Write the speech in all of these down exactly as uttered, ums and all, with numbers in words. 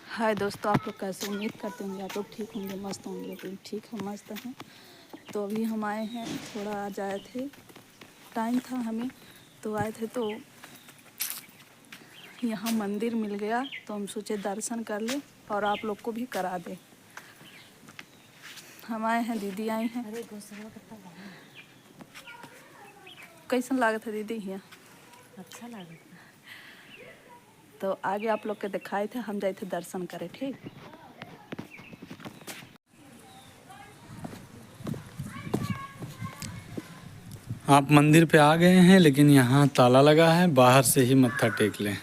हाय दोस्तों, आप लोग कैसे? उम्मीद करते होंगे आप लोग ठीक होंगे, मस्त होंगे। तो ठीक है, मस्त हैं। तो अभी हम आए हैं, थोड़ा आज आए थे, टाइम था हमें, तो आए थे तो यहाँ मंदिर मिल गया, तो हम सोचे दर्शन कर ले और आप लोग को भी करा दे। हम आए हैं, दीदी आई हैं। अरे, गोसवा कितना बड़ा है। कैसन लागत है दीदी हियाँ? अच्छा लागत है। तो आगे आप लोग के दिखाई थे, हम जाए थे दर्शन करे, ठीक। आप मंदिर पे आ गए हैं, लेकिन यहाँ ताला लगा है, बाहर से ही मत्था टेक लें।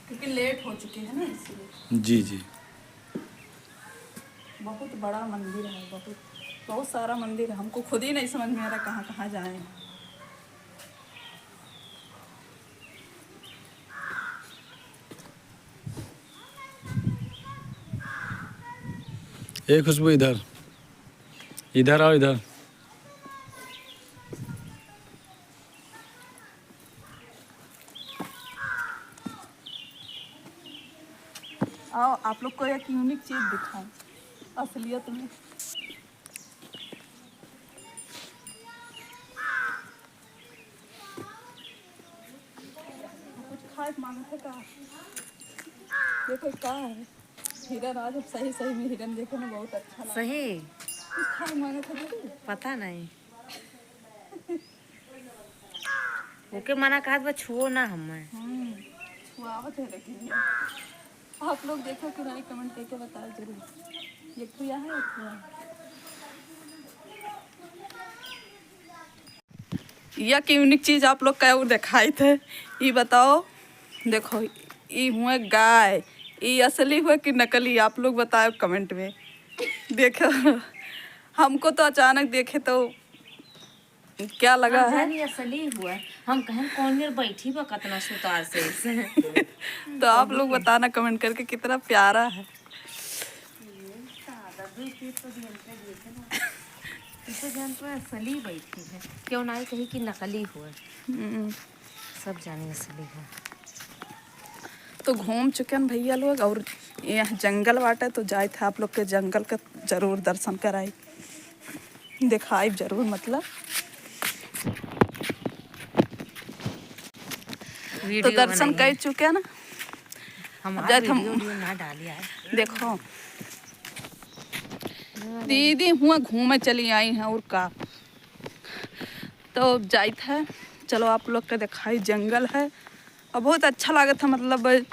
क्योंकि लेट हो चुके हैं ना, इसलिए। जी, जी। बहुत बड़ा मंदिर है, बहुत, बहुत सारा मंदिर है। हमको खुद ही नहीं समझ में आ रहा कहाँ कहाँ जाएँ। ए खुशबू, इधर, इधर आओ, इधर। आओ, आप लोग को एक यूनिक चीज दिखाऊं असलियत में। कुछ खाए के मांगत है का? देखो का है, हिरन। आज हम सही सही में हिरन देखे ना, बहुत अच्छा लगा। सही? कुछ खाए मांगत है दीदी? पता नहीं। ओके मना कहत बा, छुओ ना हमें। हम्म, छुआवत है लेकिन। आप लोग देखो कि नहीं, कमेंट करके बताओ जरूर। एक ठो यहाँ है, एक ठो यहाँ। या कि यूनिक चीज आप लोग का और दिखाई थे, ई बताओ। देखो, ई हुए गाय, ई असली हुए कि नकली, आप लोग बताओ कमेंट में। देखो, हमको तो अचानक देखे तो क्या लगा हम है? जानी असली हुआ। हम कहन कौन मेर बैठी बा कतना सुतार से। तो आप लोग बताना कमेंट करके कितना प्यारा है। ये सादा दो चीज तो दियन पे देखे ना। इसे जान तो असली बैठी है। क्यों ना कही कि नकली हुआ। हम्म। सब जानी असली है। तो घूम चुके हैं भैया लोग और यहाँ जंगल बाटे, तो जाए थे आप लोग के जंगल का जरूर दर्शन कराई, दिखाई जरूर, मतलब। तो वीडियो दर्शन बनाई कर है। चुके हैं ना। हमारा अब जाए थे हम वीडियो, वीडियो ना डाली यार। देखो दीदी हुआ घूमे चली आई हैं और का। तो जाइत है, चलो आप लोग के दिखाई, जंगल है और बहुत अच्छा लागत है, मतलब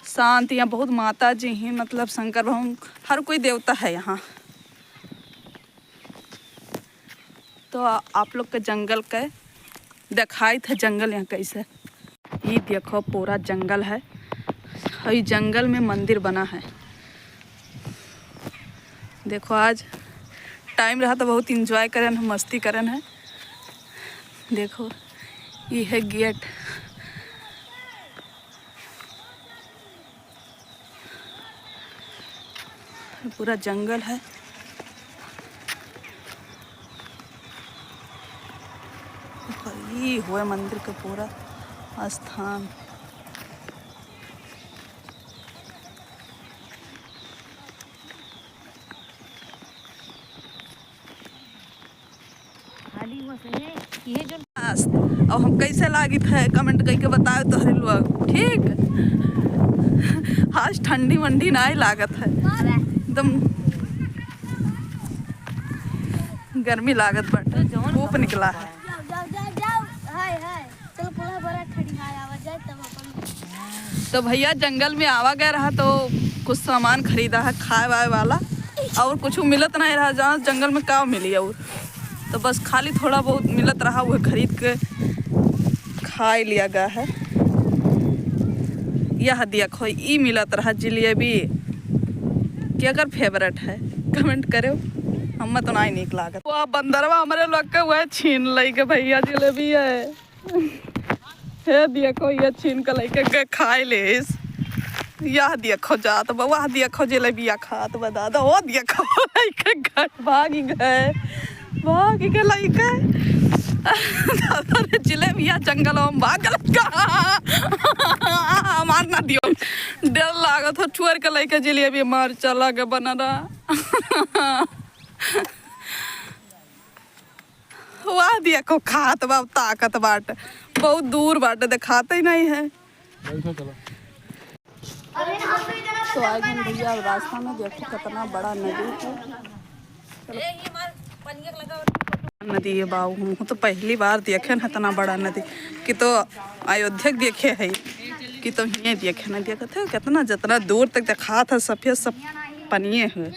शांत। यहाँ बहुत माता जी हैं, मतलब शंकर भगवान, हर कोई देवता है यहाँ। तो आ-, आप लोग के जंगल के दिखाइत है, जंगल यहाँ कैसे। ये देखो पूरा जंगल है और ये जंगल में मंदिर बना है। देखो आज टाइम रहा तो बहुत एंजॉय करन है, मस्ती करन है। देखो ये है गेट, पूरा जंगल है। देखो, ई हुए मंदिर के पूरा स्थान। खाली हुआ सही है, ये जो अब हम कैसे लागित है, कमेंट करके बताओ तोहरे लोग, ठीक? आज ठंडी वंडी नाई लागत है, एकदम गर्मी लागत बाटे, तो जौन धूप निकला है। जाओ, जाओ, जाओ, जाओ। हाय, हाय। चलो, पूरा बड़ा खड़ी हाय आवा जाए, तब अपन। तो भैया, जंगल में आवा गया रहा, तो कुछ सामान खरीदा है खाए वाए वाला, और कुछ मिलत नहीं रहा। जहाँ जंगल में का मिली और, तो बस खाली थोड़ा बहुत मिलत रहा, वह खरीद के खाए लिया गया है। यह देखो, ई मिलत रहा जिलेबी। केकर फेवरेट है, कमेंट करो, हमें तो नाई नीक लागत। वो बंदरवा हमरे लोग के वह छीन लई के भैया जिलेबी है। हे देखो, ये छीन के लइके ग-, खाए लेस। यह देखो जात बा, वह देखो जिलेबिया खात बा दादा, ओ देखो लइके ग-, भागी गए, भागी के लइके। दादा रे, जिलेबिया जंगल में भागल का। छोटुअर के लइके जिलेबी मार चला गे बनरा। वाह, देखो खात बा, ताकत बाटे, बहुत दूर बाटे, देखाते ही नहीं है। बैठो, चलो। तो आ गए भैया, अब रास्ता में देखो कितना बड़ा नदी है। नदी है बाऊ, हम तो पहली बार देखे हैं इतना बड़ा नदी, कि तो अयोध्या के देखे है, कि तो हिये देखे ना, देखत है कितना, जितना दूर तक देखात है सफेद सब पनिये है।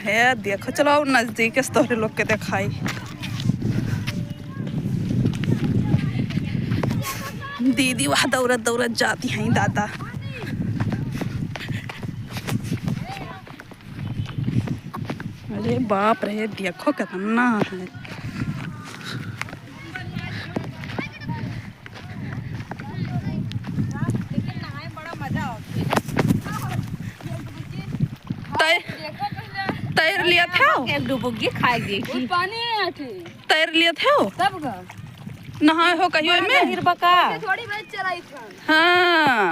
हे देखो, चलो और नजदीक से तोहरे लोग के देखाई। दीदी वहाँ दौड़त दौड़त जाती हैं दादा। अरे बाप रे, देखो कितना है। तैर, तैर लिया था? एक डुबुकी खाए देखी। पानी है आटे। तैर लिया था? तब का? नहाए हो कहियो बड़ा में? गहिर बका। थोड़ी बहुत चलाई था। हाँ।